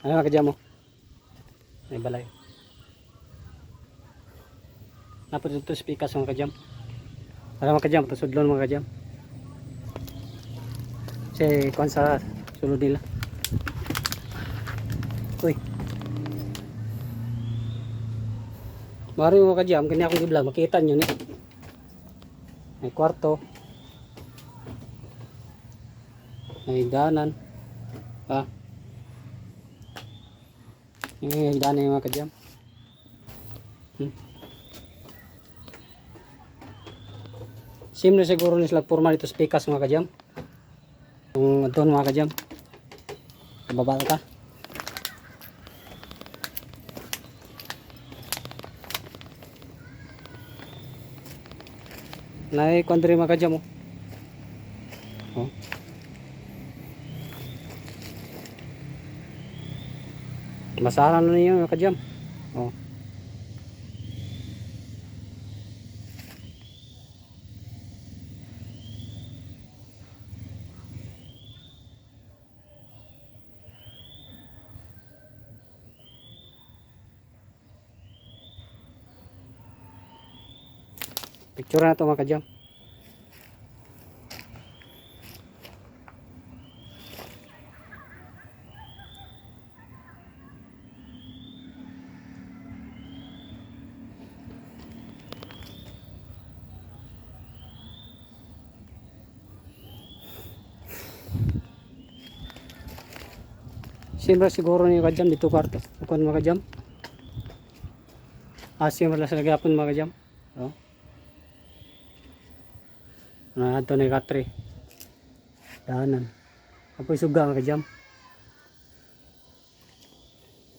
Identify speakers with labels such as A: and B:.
A: Ano, mga kajam mo? May balay. Napod dito speakers, mga kajam. Para, mga kajam, tusudlon, mga kajam. Kasi kuan sa sulod nila. Uy. Mari, mga kajam, kanya akong i-vlog, makita nyo ni. May kwarto. May danan. Ah. Yung hagdanan yung mga kajam. Same na siguro ni sila forma dito sa pikas, mga kajam. Kung doon, mga kajam. Baba ka. Nay, kuan diri, mga kajam, oh. Oh. Masahan na ninyo, mga kajam. Oh. Picture na to, mga kajam. Siyempre siguro niyo, kajam, dito kwarto. Ukon, mga kajam. Ah, siyempre lang sa nagyapon, mga kajam. Oh. Na ato na katre. Daanan. Apoy suga, mga kajam.